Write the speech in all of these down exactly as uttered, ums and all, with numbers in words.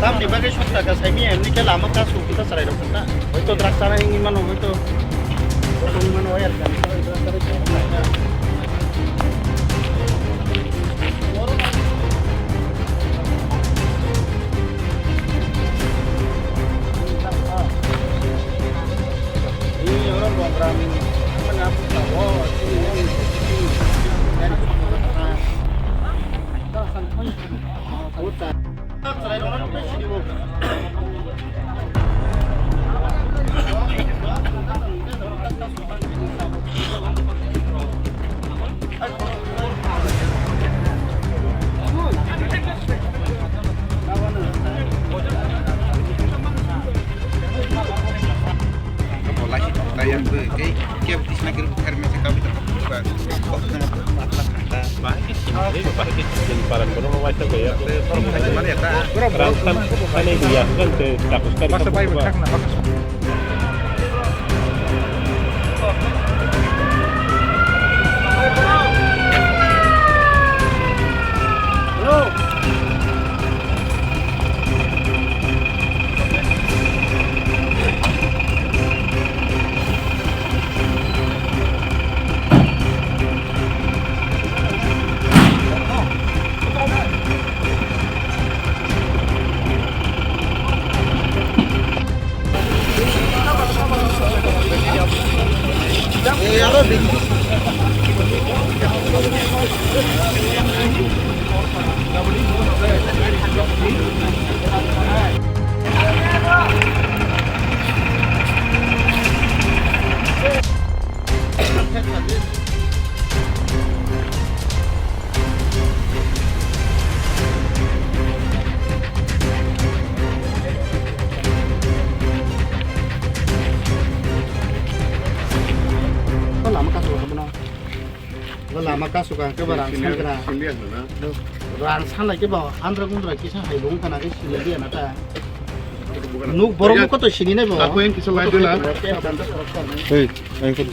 Tamni bagwi sok taka saimi, emni khe lama kasu kita chwrai rok na. Hoito drugs chana wngwi mano, hoito wngwi mano, oi ar kani. Lama kasu ka bono. Lama kasu ka ke ba rang san gra. Rang san lai ke ba andra gundra kisa hai bung kana ke sini dia na ta. Nuk borok nuk koto sini nai bo. Aku yang kisa lai dula. Hei, ayo koto.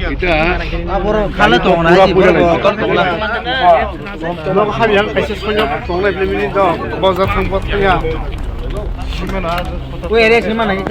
Ita. Aboro khala tongna, pura, pura, pura. Nogo hamya kaisa soyok tongnai bini dong. Bozar thang bot thangya. Ui, ere sima nai.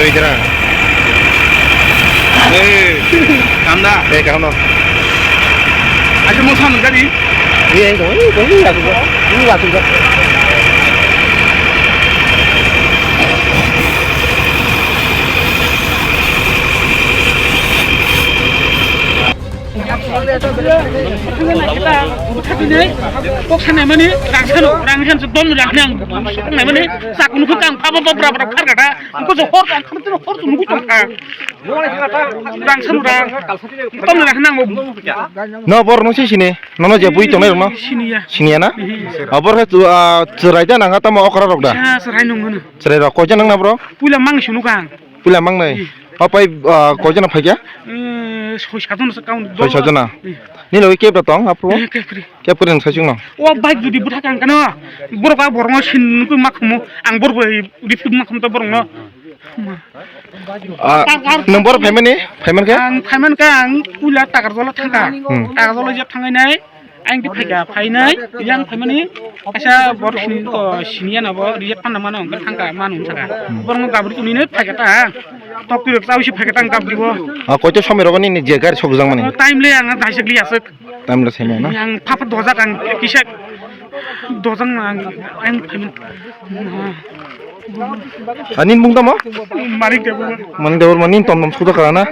Oi, jera. Eh, kam da? Eh, kam da. Aja mo san gari. Iya, itu, ini, ini, aku, ini, aku, Kok sanai mani, rang sano, rang sano, dom rang nang, kok nai mani, sakunu kang, papa, papa, papa, kar kata, kok hor, kang, kang, hor, sunu, kang. Rang sanu rang. Tom rang nang bo. No bor no si sini. Nono je bui tongnai rok no. Siniya. Siniya na? Abor he tu, ah, chwrai da nang tamo okra rok da. Sa chwrai nung no. Chwrai rok koi jan nang na bro? Puila mang sunu kang. Puila mang nai. Ih. Apai, ah, koi jan phai kya? Eh, soi sajon sa kaun. Soi sajon na. Ih. Ni logi kep da tong apro? Eh, kep kri. Kep kri nang sa chung no. O bike judi butha kang kano. Borok a borok no sin nukui makhumu. Ang borok ri phik makhum to borok no. Ah, nwng boro phaimani? Phaimankha? Ang phaimankha, ang puila Takarjala thangkha. Hmm. Takarjala je thangnai nai, Ang di phaikha, phainai, yang phaimani, kaisa borok sini, o, siniya nabo, reject panna mano, hwnkhe thangkha, mano hwnsakha. Hmm. Borokno gabri tunino phaikha ta, tok tirok chawi se phaikha ta, ang gabri bo. Ah, koito somoi rogo nini je gari sokjak mani? O, time le ang daisek li aswk. Time le seme na? Ang phapha dojak, ang kisa dojak na, ang, ang phaimani. Ani mung tamo? Manik Debbarma. Manik Debbarma, nini tom tom suda kara na?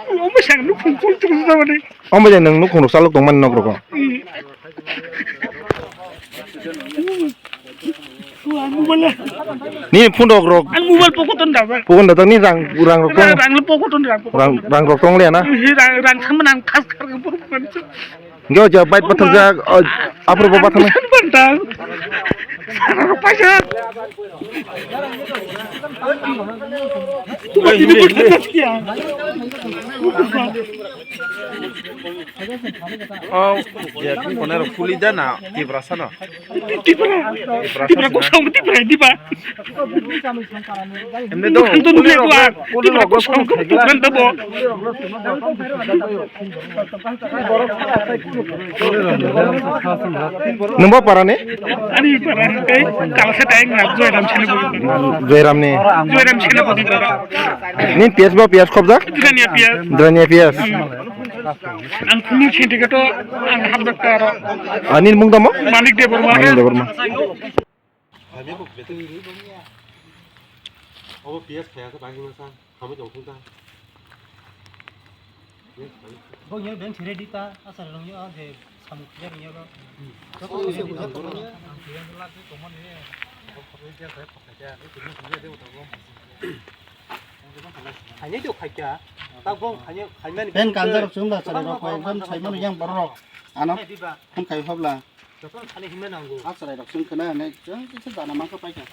Omo sang nukhung chul chul suda mani. Omo je nwng nukhung rok chalok tongmani nok rogo. Ang mobile, Nini phone rok rok. Ang mobile pocket on dabak. Pocket on dabak, nini rang, rang rok tong. Rang le pocket on, rang pocket on. Rang, rang rok tong le na? Rang, rang sama nang khas khar ke pur pur. Yo, jo, bike pathar jak, o, apro bo pathar. Bantang. Sana paisa. Oh, ya, kung kono rok puli da na, Tiprasa no. Tipra. Tipra kok sama Tipra, Tipra. Emne do, Ang to nukle kuat. Tipra kok sama Tipra, Tipra. Nungba para ni? Ani para, eh, kala se tai ngap Joyram Senapati. Joyram ni. Joyram Senapati para. Ni P S ba P S khobjak? Drania P S. Drania P S. Ang kunu sini to ang habdak taro. Ani mung tamo? Manik Debbarma. Manik Debbarma. Obo P S khaya khe bagwi masa, hamwi tong thung ta. Bo yo beng sere di ta, asar rong yo, je samung khaya rong yo lo. Joto sere di ta, ang khaya rong la, je tongmani. Khainai do khaikya, ta bo khainai, khaimani. Beng kanjak rok chwng da, chwrai rok koi ekdom saimano yang borok rok. Ano phone khai hobla. Jotono sani himna nango. A chwrai rok chwng khna hinwi chwng kisa jana mangkha paikha.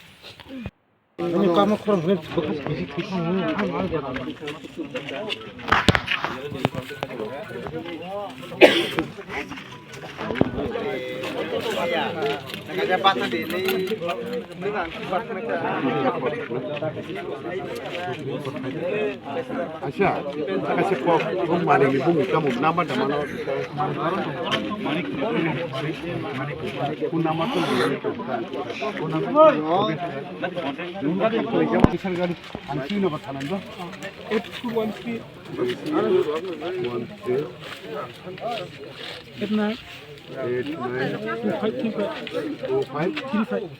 Ani kama khorang hwnwi bwkha bisi thwi thango. Acha, acha kok, kok mani ni bung kamu nama nama lo. Phone number to. Bisar gari, ang sino ko thanan do. Eight two one three. One three. Eight nine. Eight nine. Two five three five. Two five. Three five.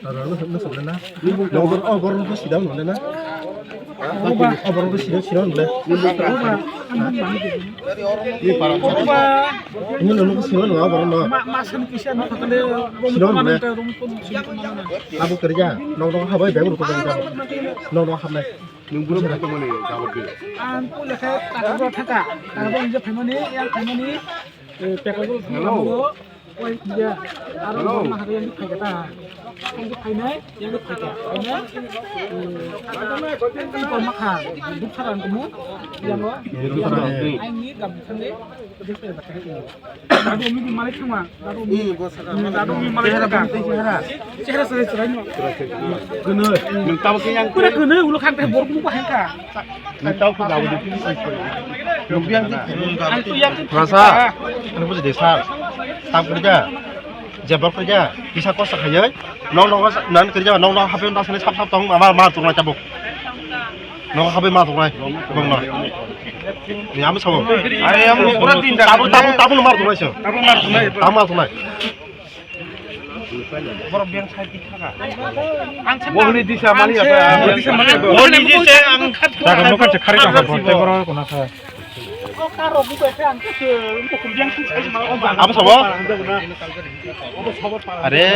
Aro ano sabna sabna na. Nobor, oh, borok no sida no le na. Oh, borok no sida sida no le. Ini lo no sida no borok no. Ma, ma san kisa no kale. Sida no le. Abo kerja, no no habai bag ro ko. No no habnai. Nwng bwrwi bai tongmani jawab di. Ang puila khe takbo thaka. Takbo inje phaimani, yang phaimani, eh, pekla gul phaimani. Hello. Oi, ya. Aro hello. Borok ma habai yang phaikha ta. Yang phainai, yang phaikha. Phainai. Eh, iko makha. Duk thara ang kumu. Yang lo. Duk thara. Ang ni gam thangni. Dadu umi di malik thangma. Dadu umi. Dadu umi malik thangma. Chehra sahai chehra no. Kene. Nung tabo ke yang kene kene ulo khang teh bor kunu bahang ka. Nung tabo ke dawo di. Nung biang di. Ang tu yang tu. Rasa. Anu buji desa. Tam kerja. Jabal kerja. Bisa kos khayai. Nong nong nan kerja nong nong hape nong sap sap tong ama ma tu ma tabuk. Nong hape ma tu ma. Nong nong. Ni ama sabo. Are yang pura din tabu tabu tabu mar tu ma so. Tabu mar tu ma. Tabu mar tu ma. Borok beng sai di thaka. Ang sa. Bo hini disa mali apa? Disa mali. Bo hini disa ang khat. Daga no kan khari ka ba. Te borok ko na kha. Abo sabo? Are.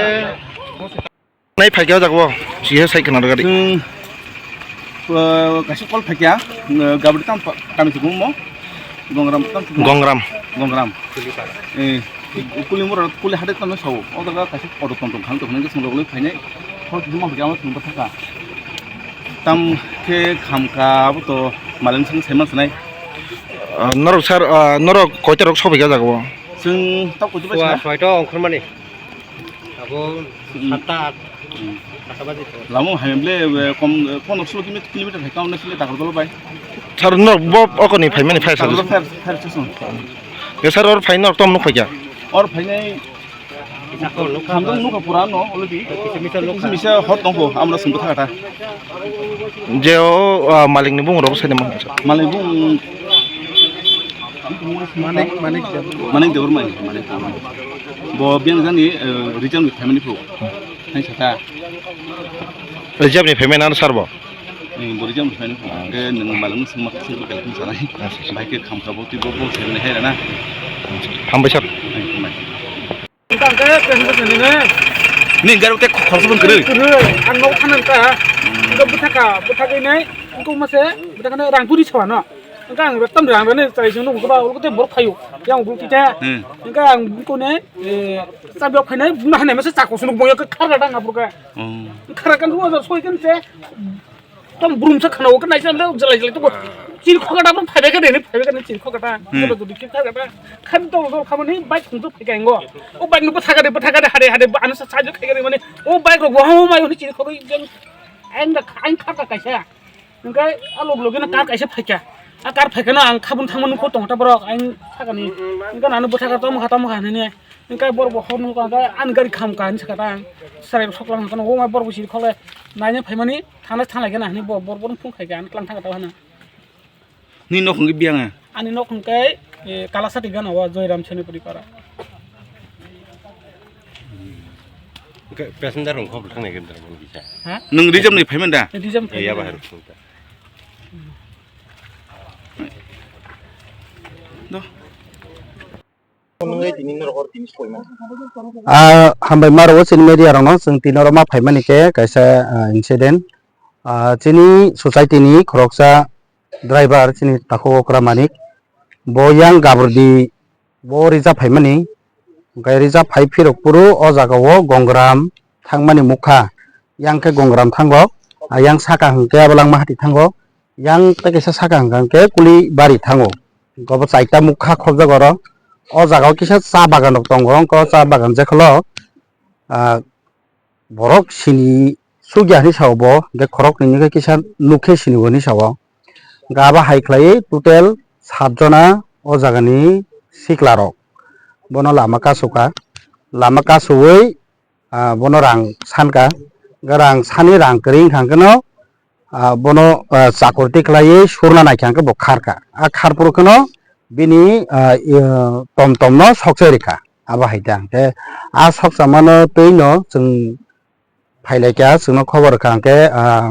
Nai phaikya jago. Siya sai kana gari. Chwng, uh, kaisa call phaikya, uh, gabri tam pa-, kami sukumo. Gongram tam sukumo. Gongram. Gongram. Eh, kuli mura, kuli hade tam sao. O daga kaisa auto tom tom khang to khang sung rogoi phainai. Hor duma phaikya amo sung thaka. Tam khe khamka abo to maleng sung saiman sanai. Ah, norok sir, ah, norok koita rok sobai ga jago? Chwng ta koita ba sua sina? Soito ongkhormani. Abo hmm. Satta at. Hmm. Ata baji to. Lamo hai ble, eh, kom, eh, pondro solo kilometer, kilometer hai kauna sile takar dolo bai. Sir, norok bo okoni phaimani fire service? Takar dolo fire, fire station. Ke sir, or phaino tom nuk khaikya? Or phainai hamjak nukha pura no already. Kisa misa hot tongkho, amra sungkha thangata. Je o, ah, malik ni bung rok sani ma. Malik bung Manik, Manik Debor. Manik Debor mai, Manik Debor mai. Bo biang jani, eh, region ni family pro. Hai sata. Rejab ni payment ano sir bo? Ni bo rejab ni payment pro. Ke nung malang sung mak sung kel kum sanai. Bai ke kham khabo ti bo bo sen ne hera na. Hambai sir. Ni garo te khorsa bang kere. Kere, ang no thanan ta. Ko butaka, butaka ini. Ko mase, butaka na rang puri chwa no. Engka ang tam rang rane chai sung nung ba ulko te bor phayu. Yang bul kita. Hmm. Engka ang ko ne, eh, sabi ok phainai buna hanai masa chako sung boyo ka khar ga dang apur ka. Hmm. Khar kan ruwa soi kan se. Tam brum sa khana ok nai sa le jalai jalai to. Chiri khoka da brum phaibe ka de ne phaibe ka ne chiri khoka da. Hmm. Jodi ki khar ga da. Khan to to khamani bike khung to phai ka ngo. O bike no phaga de phaga de hade hade ano sa sa jo khai ga de mane. O bike ro bo ha mai ni chiri khoka jeng. Ang da ang khar ka kaisa. Hingke a log logi no kar kaisa phaikha. A kar phaikha no ang khabun thangma nukho tongta borok ang sakani. Hingke nano bwthakha tamo kha tamo kha hinwi. Hingke borok bo hor nukha hingke ani gari kham kha hinwi sakha ta ang. Sarai soklang hingke no o borok bo siri khole naina phaimani thana thanglai gana hinwi bo borok borok phung khaikha ani tlang thangkha ta hana. Ni nok hingke biyang a? Ani nok hingke, eh, Kalasati gana o Joyram Senapuri para. Hingke passenger rok khobor thang nai gana kisa. Ha? Nung reserve ni payment da? Reserve ni payment. Eh, ya bahar phung ta. Do. Ah, hambai maro chini media rokno chwng tini oro ma phaimani khe kaisa, ah, incident. Ah, chini society ni khoroksa driver chini takhuk okra manik. Bo yang gabrdi bo reserve phaimani. Hwnkhe reserve phai phirok phuru o jaga o Gongram thangmani mukha. Yang khe Gongram thango. Ah, yang saka hwnkhe Abalangma hati thango. Yang tei kaisa saka hwnkha hwnkhe Kulibari thango. Hwnkhe obo chaita mukha khobjak oro. O jaga o kisa cha bagan rok tongo. Hwnkhe o cha bagan jekholo, ah, borok sini sugya hinwi sao bo, hwnkhe khoroknwi hwnkhe kisa nukhe sini bo hinwi sao. Hwnkhe abo hai khlaiwi total sat jona o jagani sikla rok. Bono lama kasu kha, lama kasuwi, ah, bono rang san kha, hwnkhe rang sani rang kwrwi wngkha hwnkhe no, ah, bono, ah, chakurti khlaiwi surna naikha hwnkhe bo khar kha. A khar phuru kheno bini, ah, i, tom tom no sokchai rikha. Abo hai ta. Hwnkhe a sokchama no twi no chwng phailaikha, chwngno khobor rwkha hwnkhe, ah,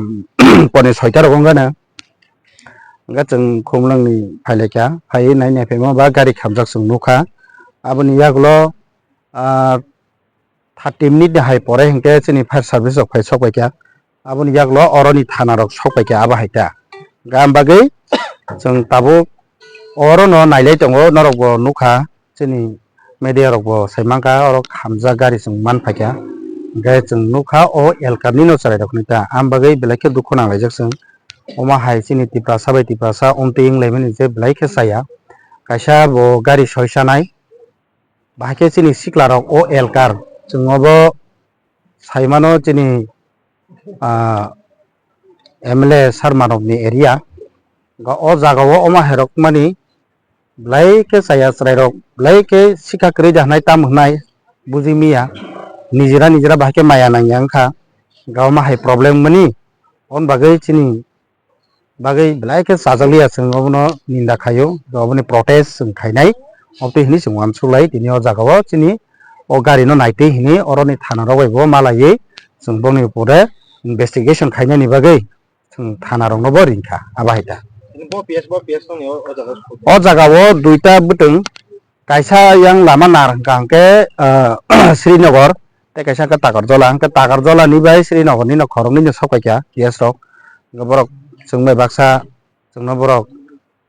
poni soita rok wngkha no. Hwnkhe chwng Khumulwng ni phailaikha, phaiwi nai nai phaima ba gari khamjak chwng nukha. Aboni yagulo, ah, thirty minute ni hai pore hwnkhe chini fire service rok phai sok paikha. Aboni yagulo oroni thana rok sok paikha abo hai ta. Hwnkhe am bagwi chwng tabuk orono nailai tongo, norok bo nukha, chini media rok bo sai mankha, oro khamjak gari chwng man phaikha. Hwnkhe chwng nukha o elkar nino chwrai rok hinwi ta. Am bagwi belai khe dukhu nanglaijak chwng. Omo hai chini Tiprasa bai Tiprasa omtwi wnglaimani je belai khe chaya. Kaisa bo gari soi chanai. Bahai khe chini sikla rok o elkar chwng obo sai mano chini, ah, M L A Sarma rok ni area. Ga o jaga o omo hai rok mani belai khe chaya chwrai rok belai khe sikha kwrwi da hwnai tam hwnai buji miya nijera nijera bahai khe maya nangya wngkha. Ga omo hai problem mani on bagwi chini bagwi belai khe chajakliya chwng obono ninda khaio, oboni protest chwng khainai. Obotwi hinwi chwng uansuklai tini o jagao chini o gari no naitwi hinwi oroni thana rok bai bo malaiwi chwng boni upore investigation khainani bagwi chwng thana rokno bo ringkha abo hai ta. Bo P S, bo P S tongni o, o jaga o? O jagao duita bwtwng. Kaisa yang lama nar hwnkha hwnkhe, ah, Srinagar, tei kaisa hwnkhe Takarjola. Hwnkhe Takarjola ni bai Srinagar ni no khoroknwi no sok paikha P S rok. Hwnkhe borok chwng bai baksa chwngno borok,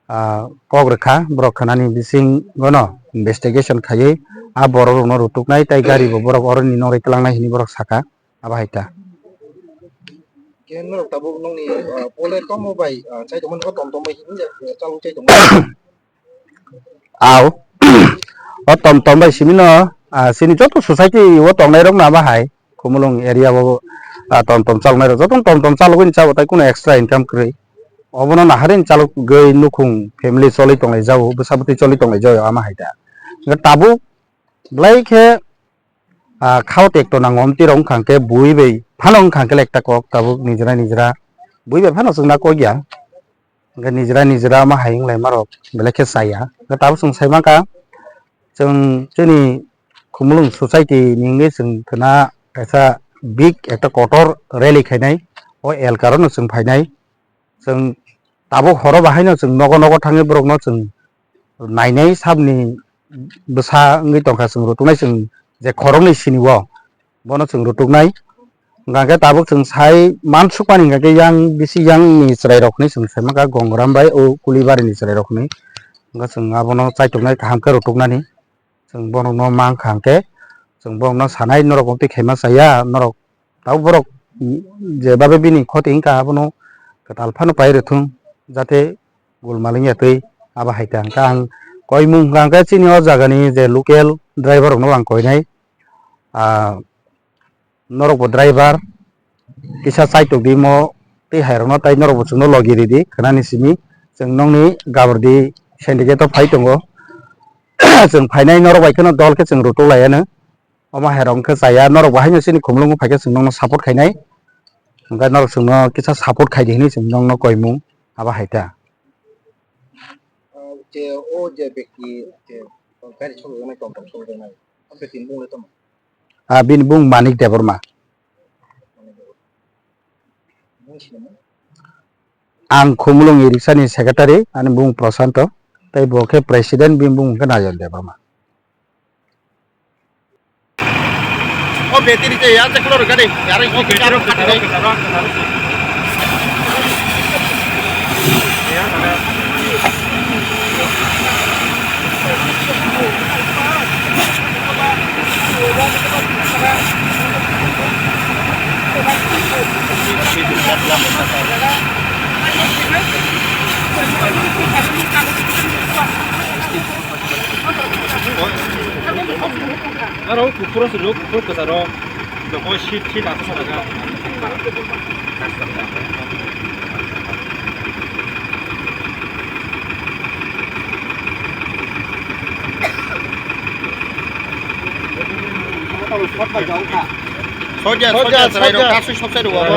ah, kok rwkha, borok khwnani bisingono investigation khaiwi a borok rokno rutuknai tei gari bo borok oroni nongri twlangnai hinwi borok sakha, abo hai ta. Khe norok tabuk nokni, ah, pole tomo bai, ah, chai tongmani, o tom tom bai hinwi, ah, chalwi chai tongmani. Au. O tom tom bai simi no, ah, chini joto society o tongnai rok no abo hai. Khumulwng area o, ah, tom tom chalnai rok joto no tom tom chalogwi ni chao, tai kunu extra income kwrwi. Obono naharwi ni chalogwi nukhung family choli tonglai jao, bwsa bwtwi choli tonglai jao ama hai ta. Hwnkhe tabuk belai khe, ah, khao tekto nango, omtwi rok wngkha hwnkhe bui bai phano wngkha hwnkhe ekta kok tabuk nijra nijra bui bai phano chwngna kok ya. Hwnkhe nijra nijra ma hai wnglaima rok belai khe chaya. Hwnkhe tabuk chwng sai mankha, chwng chini Khumulwng society ni wngwi chwng khwna kaisa big ekta kotor rally khainai, o elkar no chwng phainai. Chwng tabuk horo bahaino chwng nogo nogo thangwi borokno chwng nainai sabni bwsa wngwi tongkha, chwng rutuknai chwng je khoroknwi sini o bono chwng rutuknai. Hwnkha khe tabuk chwng sai mansukmani hwnkha khe yang bisi yang ni chwrai rok hinwi chwng sai mankha, Gongram bai o Kulibari ni chwrai rok hinwi. Hwnkha chwng abono chaituknai kaham khe rutuknani. Chwng borokno mankha hwnkhe chwng borokno sanai, norok omo twi khaima chaya, norok tabuk borok je babe bini khoti wngkha abono kwtal phano pai rwthwng, jate gul mal wngya twi abo hai ta. Hwnkha ang koimung hwnkha hwnkhe chini o jagani je local driver rokno ang koinai, ah, norok bo driver kisa chaitok di mo tei hai rokno, tai norok bo chwngno logi ridi khwnani simi. Chwng nokni gabordi syndicate o phai tongo, chwng phainai norok bai kheno dol khe chwng rutuk lai anw. Omo hai rok wngkhe chaya, norok bo haino chini Khumulwng o phaikhe chwng nokno support khainai, hwnkhe norok chwngno kisa support khaidi hinwi chwng nokno koimung abo hai ta. Ah, je o je bekti je gari choli rwnai, tom tom choli rwnai, o bekti ni bung le tamo? Ah, bini bung Manik Debbarma. Bung sinimo? Ang Khumulwng e-rickshaw ni secretary, ani bung Prashanto, tei bo khe president, bini bung khe Nayon Debbarma. O battery te ya, chaklo gari, yara o battery rok kati dai. Aro kuphur se rok, kuphur kwcharo. Jokoi seat, seat aswk sana kha. Soja, soja, soja, soja.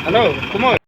Hello, come on.